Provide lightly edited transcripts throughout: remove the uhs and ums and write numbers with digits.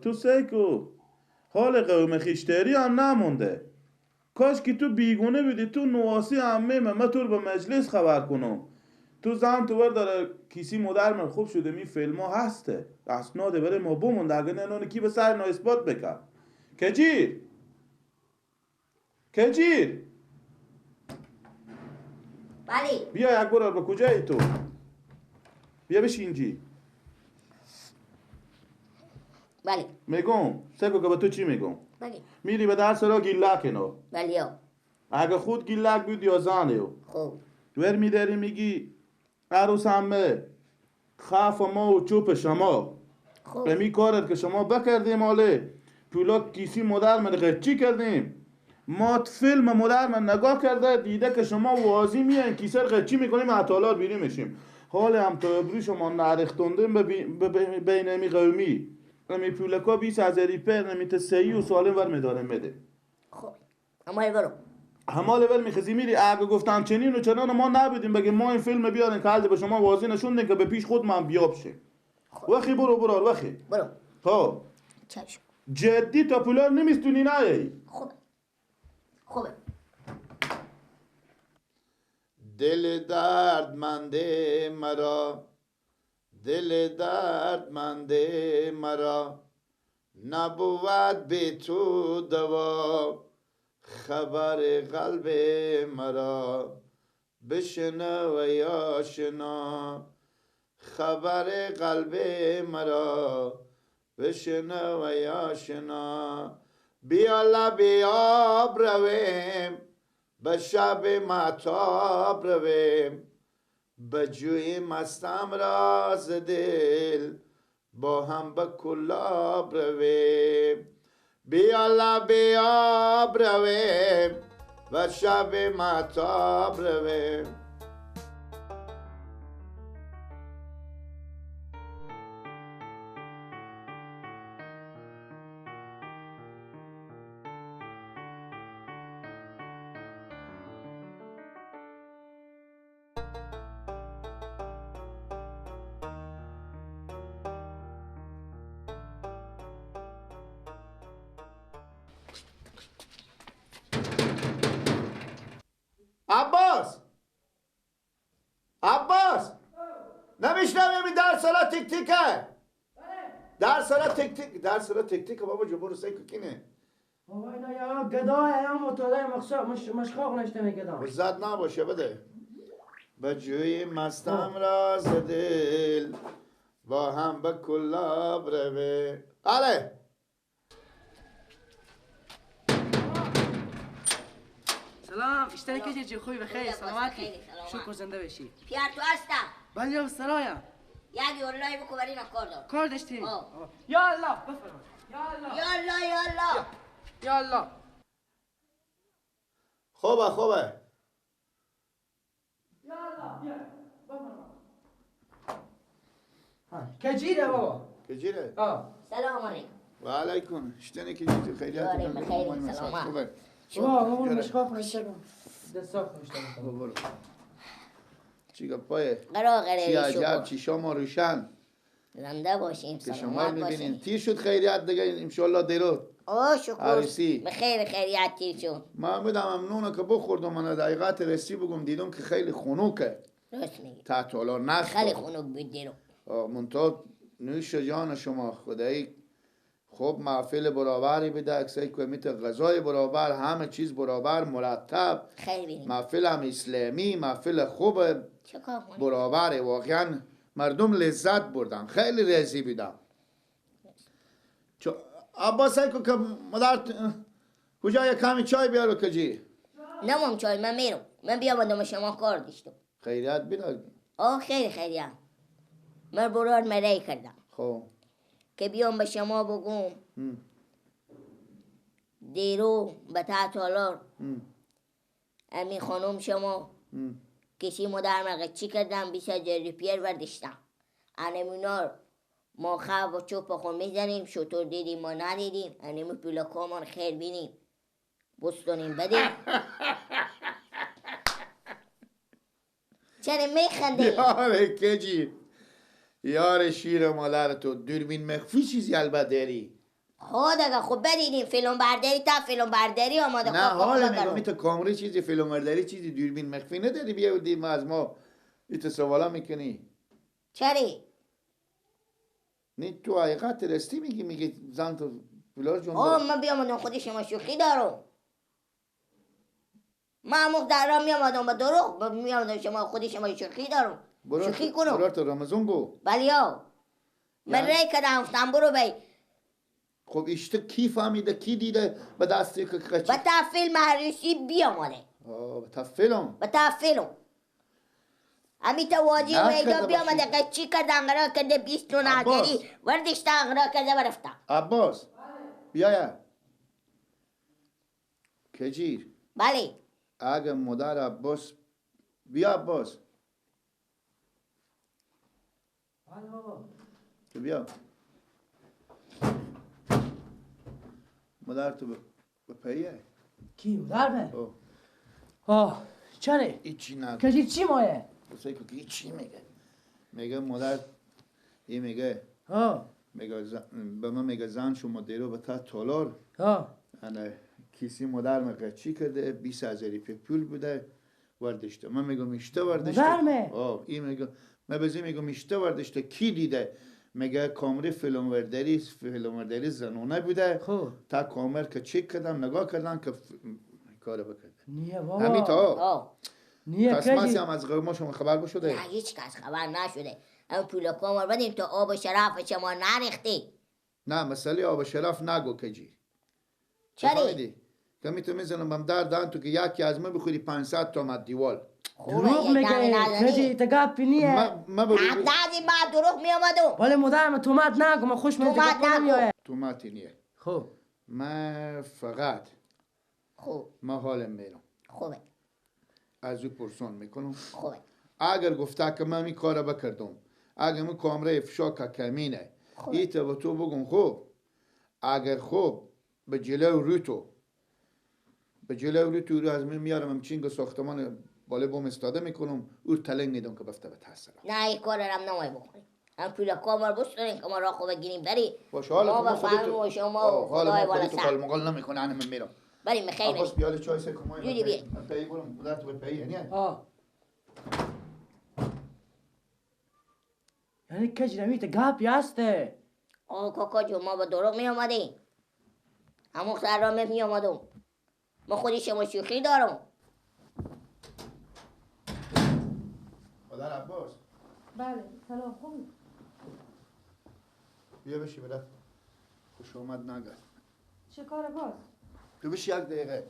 تو سیکو حال قوم خیشتری هم نمونده. کاش که تو بیگونه بیدی تو نواسی عمه من تو رو به مجلس خبر کنم. تو زن تو برداره کیسی مادر من خوب شده می فیلم ها هسته اسناده برای ما بمونده. اگه نه کی به سر نا اثبات بکن. کجیر کجیر بله بیا یک بار به کجایی تو؟ بیا بشین اینجی. بله میگم سگو که به تو چی میگم؟ بله میری به درس را گیلک اینو. بله اگه خود گیلک بود یا زنه خب ور میداری میگی عروس عمه خف ما و چوب شما. خب امی کارت که شما بکردیم آله پولا کیسی مادر من قچی کردیم. ما فیلم مادر من نگاه کرده دیده که شما واضی میان کیسه رو قچی میکنیم عطالات بیرون میشیم. حال هم تا ابروی شما نرختوندیم بین امی قومی امی پولکا 20,000 پر امی تسعی و سالم ور میدارم بده. خب همال برو همال ور میخزی میری. اگه گفتم چنین و چنان ما نبودیم بگه ما این فیلم بیارن که حال به شما واضح نشوندین که به پیش خود من بیاب شه. وخی برو برو وخی برو. خب چشم جدی تا پولا نمیستونی نه. خوبه خوبه. دل دردمنده مرا دل دردمنده مرا نبود به تو دوا خبر قلب مرا بشنو یا شنا خبر قلب مرا بشنو یا شنا بیا لب آب رویم به شب مهتاب رویم به جوی مستم راز دل با هم به کلاب رویم بیا لب آب رویم و شب مهتاب رویم. عباس عباس نمیشنویم این در سالا تیک تیکه در سالا تیک تیک در سالا تیک تیکه بابا جو برو سیکو کینه بابا اینا یا گدای یا مطالعه مشخاق نشته میگدم زد نباشه بده به جوی مستم راز دل با هم به کلاب روه. آله سلام اشتری که چی خوبی بخیر سلامتی شکر زنده بشی. پیار تو هستم. بله سرایم. یکی والله بکو برای کار دار. کار داشتی؟ یا الله بفرما. یا الله یا الله یا الله یا الله. خوبه خوبه. یا الله بیا بفرما. کجیره بابا؟ کجیره؟ سلام علیکم. و علیکم. اشتری که چی خیریت بخیر سلامت. خوبه. بابا اون مشخاق نشته دستا خوشتم. برو چی گپایه؟ قرار قراره چی عجب چی شما روشن زنده باشیم که شما میبینین تیر شد خیریت دیگه انشالله دیرو آه شکر عروسی بخیر خیریت تیر شد. من بودم ممنونه که بخوردم من دقیقت رسی بگم دیدم که خیلی خنوکه. راست میگی تحت حالا نخ خیلی خنوک بود دیرو. منتها نوش جان شما خدایی خب محفل برابری بده اکسای کمیت غذای برابر همه چیز برابر مرتب خیلی محفل هم اسلامی محفل خوب برابر واقعا مردم لذت بردن خیلی رضی بیدم. عباس که مادر کجا یک کمی چای بیارو کجی؟ نمام چای من میرم من بیا با شما کار داشتم. خیریت بیدم؟ آه خیلی خیریت من برار مرای کردم. خب که بیام به شما بگم دیرو به تحت حالار امی خانم شما کسی مادر مرغ چی کردم 20,000 روپیه برداشتم انمونار ما خواب و چوب خود میزنیم شطور دیدیم ما ندیدیم انمو پولاکامان خیر بینیم بستانیم بدیم. چرا میخنده؟ یاره کجی یار شیر مادر تو دوربین مخفی چیزی البته داری؟ خب دیگه خب بدیدیم فیلم برداری تا فیلم برداری آماده. نه حالا میگم تو کامری چیزی فیلم برداری چیزی دوربین مخفی نداری بیا و ما از ما ایت سوالا میکنی. چری؟ نه تو حقیقت راستی میگی، میگی زن تو پولار جون. من بیامدم خودی شما شوخی دارم. من همون در را میامدم با دروغ میامدم شما خودی شما شوخی دارم. شوخی کنم. برو تو رمضان گو. بله ها. من ری کردم گفتم برو بی. خب اشته کی فهمیده کی دیده به دستی که قچی؟ به تا فیلم عروسی بیامده. به تا فیلم؟ به تا فیلم. امی تا واجی میگه بیامده قچی کرده انگرا کرده 20 تا نگری وردشته انگرا کرده برفته. عباس بیا کجیر. بله. اگه مادر عباس بیا عباس. بله بابا. تو بیا. مادر تو به پیه؟ کی مادر به؟ آه چره؟ هیچی نگو. کجیر چی مایه؟ که هیچی میگه. میگه مادر این میگه. میگه به من میگه زن شما دیرو به تا تالار. کیسی مادر میگه چی کرده 20,000 پول بوده وردشته. من میگم اشته وردشته. مادر این میگه من بزی میگم اشته وردشته کی دیده؟ میگه کامری فیلم ورداری زنونه بوده. خب تا کامر که چک کردم نگاه کردم که کار بکرده. نیه بابا. همین تا نیه کسی هم از ما شما خبر بشده؟ نه هیچ کس خبر نشده. هم پول کامر بدیم تا آب شرف شما نریختی. نه مسئله آب شرف نگو کجی. چرا؟ که می تو میزنم بم در دهن تو که یکی از ما بخوری 500 تومن دیوال. دروغ میگه کجی تا گپی نیه. ما ندیم ما دروغ میامدم. ولی مادرم تومت نگو من خوش میاد نمیاد. تومتی نیه. خب من فقط خوب من حالم میرم. خوبه. از او پرسان میکنم. خوبه. اگر گفته که من این کارو بکردم، اگر من کامره افشا که کمینه ایت و تو بگم خوب، اگر خوب به جلو رو تو به جلو رو تو رو از من میارم همچین ساختمان بالا بوم استاده میکنم او تلنگ میدم که بفته به تحصیل. نه این کار هم نمای بکنیم. هم پول کامر بسرین که ما را خوب بگیریم بری. باشه حالا ما بفهمیم شما خدای بالا سر. حالا مقال نمیکنه انا من میرم. بریم خیر. عباس بیاله چای سه کمای. جوری بیا. پی برم در تو پی یعنی. یعنی کج نمیته گپی هسته. آه کاکا جون ما با دروغ می آمدیم. همون سر را می آمدم. ما خودی شما شوخی دارم. مادر عباس. بله سلام خوبی؟ بیا بشی برات. خوش آمد نگرد. چه کار باز؟ تو بشی یک دقیقه.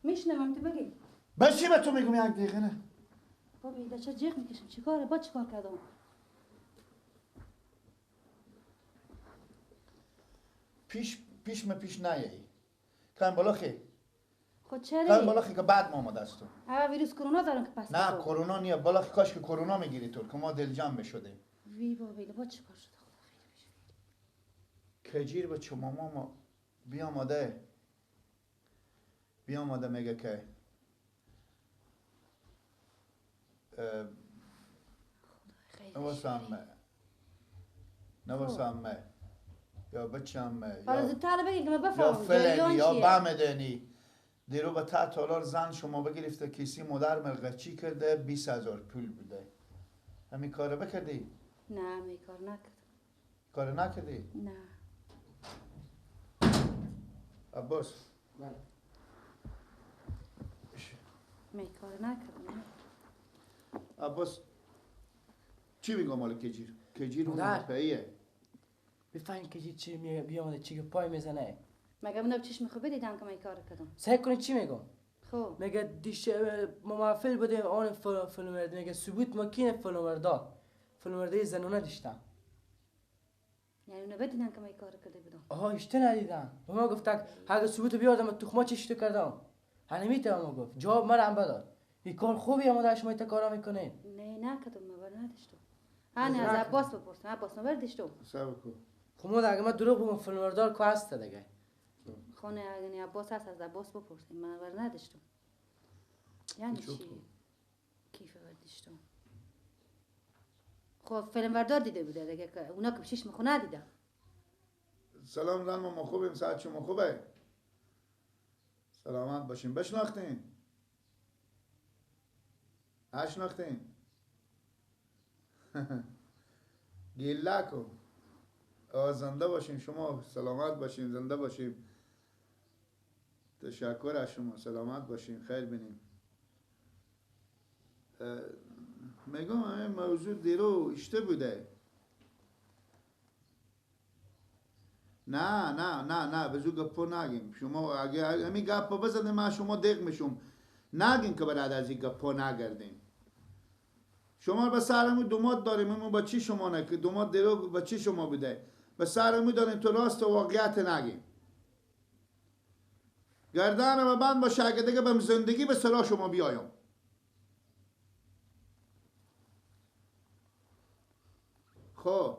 میشنوم تو بگی. بشی به تو میگم یک دقیقه نه. بابا ایده چه جیغ میکشم چه کاره با چه کار کردم؟ پیش پیش ما پیش نیایی. کم بالا خی. خود چرا؟ کم بالا خی که بعد ما آمده است تو. ویروس کرونا دارم که پس. نه کرونا نیه بالا خی کاش که کرونا میگیری تو که ما دلجام بشدیم. وی بابا با چه کار شده خدا خیر بشه. کجیر به چماما ما بیاماده. بیاماده میگه که نواسم یا بچم یا فلانی یا بامدنی دیرو به تا تالار زن شما بگرفته کسی مادر ملغچی کرده 20,000 پول بوده. همین کارو بکردی؟ نه همین کار نکردم. کار نکردی؟ نه. عباس. بله. من کار نکردم. عباس چی میگم مال کجیر؟ کجیر اون پیه. بفهمین کجیر چی بیامده چی که پای میزنه. مگه من چشم خوب دیدم که من کار کردم. سعی کنی چی میگم؟ خب میگه دیش ما محفل بودیم آن فیلم میگه ثبوت مکین فیلمردا فیلمرده زنونه داشتم. یعنی اونو بدیدن که من کار کرده بودم. آها اشته ندیدم. به ما گفت اگه ثبوت بیاردم تخما چشتو کردم. هنمیته ما گفت جواب مرا هم بداد. این کار خوبی اما شما ایت کارا میکنین. نه نکردم من بر نداشتم. انا از عباس بپرسم عباس من برداشتم. صبر کن. خب ما اگه من دروغ بگم فیلمبردار کو هست دیگه. خونه اگه عباس هست از عباس بپرسیم من بر نداشتم. یعنی چی؟ کیف برداشتم؟ خب فیلمبردار دیده بوده دیگه که اونا که چشم خونه دیدن. سلام زن ما خوبیم، ساعت شما خوبه؟ سلامت باشیم. بشناختین؟ اشناختین؟ گیله کو. زنده باشیم شما، سلامت باشیم، زنده باشیم. تشکر از شما، سلامت باشیم، خیر بینیم. میگم همین موضوع دیرو اشته بوده. نه نه نه نه، بزو گپو نگیم. شما اگه همین گپو بزنیم من شما دق میشم. نگیم که برای از این گپو نگردیم. شما به سرمون دومات داریم، امون با چی شما نه که دومات دیرو با چی شما بوده؟ به سرمون داریم تو راست و واقعیت نگیم. گردن و بند باشه اگه دیگه به زندگی به سراغ شما بیایم. خب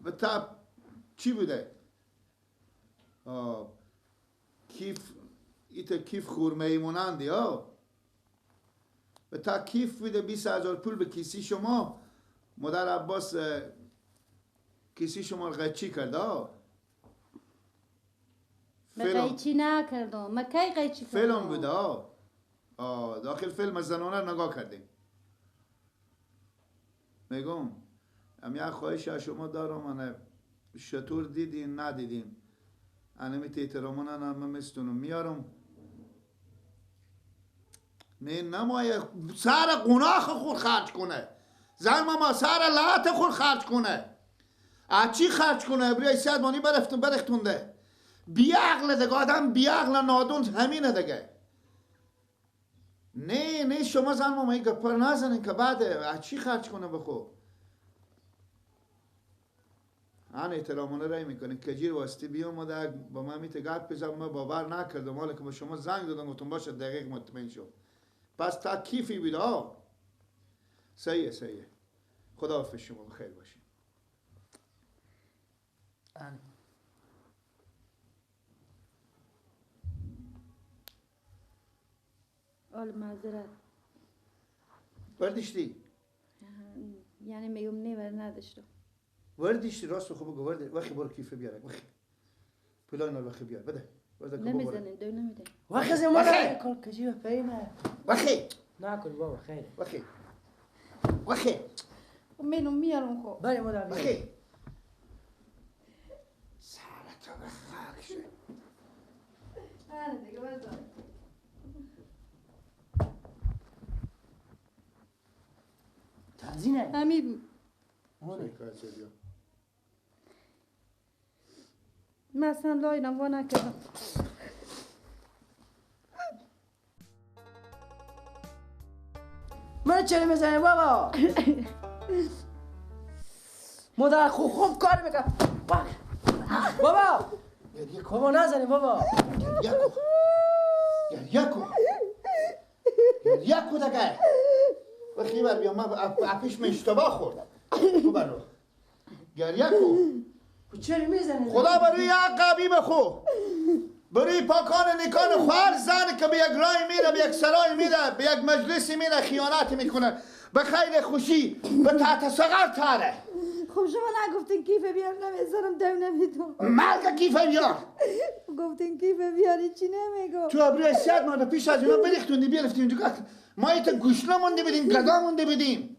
به تب چی بوده؟ کیف ایت کیف خورمه ای مانندی ها. به تا کیف بوده 20,000 پول به کیسی شما. مادر عباس کیسی شما رو قیچی کرده ها. من قیچی نکردم. من کی قیچی کردم؟ فیلم بوده ها. داخل فیلم زنانه رو نگاه کردیم. میگم ام یک خواهش از شما دارم، من شطور دیدین ندیدین انمی تیترامون هم مستونم میارم. نه نمایه سر قناخ خود خرج کنه. زن ماما سر لحت خود خرج کنه. از چی خرج کنه؟ بریای 100 مانی برفتونده. بی عقل دیگه، آدم بی عقل نادون همینه دیگه. نه نه شما زن ماما این گپا رو نزنین که بعد از چی خرج کنه بخو. من احترامانه رای میکنه کجیر واسطی بیامده با من میته گپ بزن، من باور نکردم. حالا که با شما زنگ دادم گفتم باشه دقیق مطمئن شو. پس تا کیفی بیده ها. صحیحه صحیحه. خداحافظ شما، بخیر باشین. آل معذرت. وردیشتی؟ یعنی میگم نه ور نداشتم. وردیشتی راست خوب بگو ورد. وخی برو کیفه بیارک. وخی پولای نور وخی بیار بده. نمیزنین دو نمیده. وخی زمان کار کجی پیمه. وخی نکن بابا خیره. وخی وخی منو میارم خب. بله مادر وخی سرت به خاک شد. آره دیگه بذار. تنزینه همین بود. من اصلا لاینم وا نکردم. من چرا میزنی بابا؟ مادر خوب خوب کار میکنم بابا. بابا نزنی بابا. گریه کن گریه کن دیگه. وقتی بر بیا من اپیش من اشتباه خوردم. تو برو گریه کن. چرا میزنی؟ خدا بروی یک قبی بخو، بروی پاکان نیکان خواهر زن که به یک رای میره، به یک سرای میره، به یک مجلسی میره، خیانت میکنه، به خیر خوشی به تحت سقر تره. خب شما نگفتین کیف بیار نمیذارم دم نمیدم. مرد کیف بیار. گفتین کیف بیاری چی نمیگو؟ تو ابروی 100 ماه پیش از اینا بریختوندی بیرفتی اونجا. ما ایت گوشنه مونده بودیم، گدا مونده بودیم.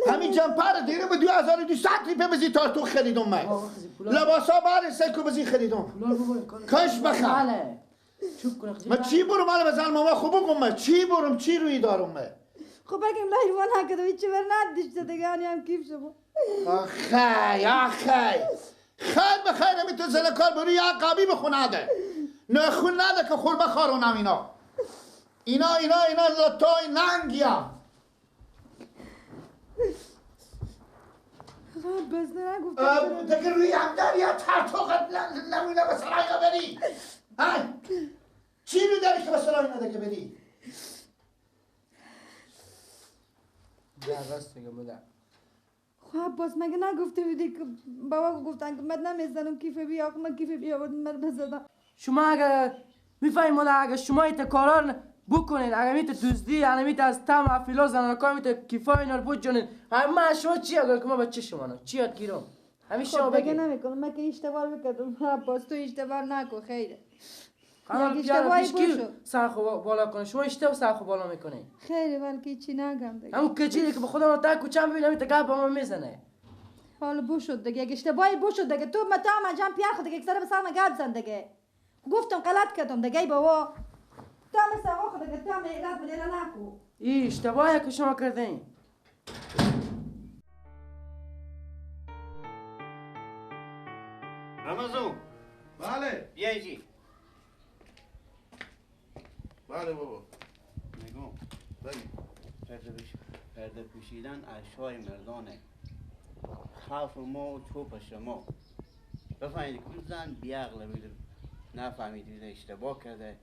همین جمپر دیره به 2200 ریپه بزی تا تو خریدم من. لباسا بر سکو بزی خریدم. کاش بخر. من چی برم حالا بزن ماما خوب بگم من چی برم چی روی دارم من. خب بگیم لایروان نکردم چی بر نداشته دیگه آنی هم کیف شما. آخی آخی خیر بخیر همی تو زن کار بروی یک قبی بخونه ده. نخون نده که خور بخارونم اینا. اینا اینا اینا لطای ننگیم. بس نگفتم دیگه روی هم داری یا ترتوقت نمونه به سرای بری. های چی رو داری که به سرای نده که بری؟ نه راست میگم مادر. خب باز مگه نگفته بودی که بابا گفتن که من نمیزنم کیف بیا، من کیف بیا آوردم من بزدم. شما اگر میفهمی مادر، اگر شما ایت کارا بکنین اگه میت دزدی اگه میت از تم افیلا زنانکا میت کیفا اینا رو بجونین. من شما چی اگر که ما بچه شما نه چی یاد گیرم؟ همین شما خب دیگه بگین. نمیکنم من که اشتباه بکردم. عباس تو اشتباه نکن خیره. قنال پیار پیش کی سر خو بالا کنه؟ شما اشتباه سر خو بالا میکنین. خیلی بلکه چی نگم دیگه. همون کجیلی که به خودم تا کوچم ببینم تا گپ با من میزنه. حالا بو شد دیگه، یک اشتباهی بو شد دیگه. تو متا من جام پیار خود دیگه سر به سر من گپ زن دیگه. گفتم غلط کردم دیگه ای بابا. تو هم مثل آقا خود دیگه تو هم غلط بلیره نکو. این اشتباهی که شما کردین. رمضان. بله. بیا اینجی. بله بابا. میگم. بله. پرده پوشیدن اشای مردانه. خوف ما و چوب شما. بفهمید که زن بیعقله بیده. نفهمید اشتباه کرده.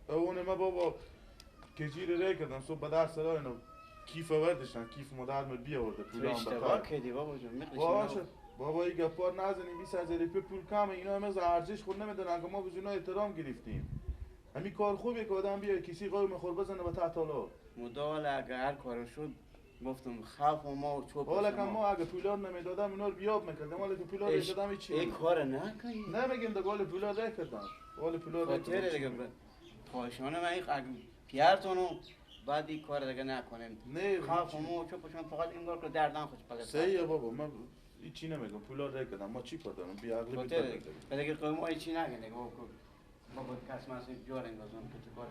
اون ما بابا کجیر ری کردم صبح به درس اینو کیف آوردشن کیف مادر من بیاورده پولام بخیر. اشتباه کردی بابا جون. باشه بابا این گپار نزنیم 20,000 روپیه پول کمه اینا هم از ارزش خود نمیدونن که ما به اینا احترام گرفتیم. همین کار خوبیه که آدم بیاد کسی قایم خور بزنه به تحت حالا. مدال اگه هر کارو شد گفتم خوف ما و چوب حالا که ما اگه پولا نمیدادم اینا رو بیاب میکردم. حالا که پولا رو دادم هیچ این کار نکنی. نمیگم دیگه حالا پولا رو کردم. حالا پولا رو خاطر دیگه خواهشانه من اگه پیارتونو بعد این کار دیگه نکنیم. نه خوف ما و چوب شما فقط این کار که دردان خوش پلت. صحیح بابا من هیچ نمیگم پولا رو کردم. ما چی کار دارم بی عقلی بیت. دیگه قوم ما هیچ نگن دیگه. بابا کس من جور اندازم که تو کار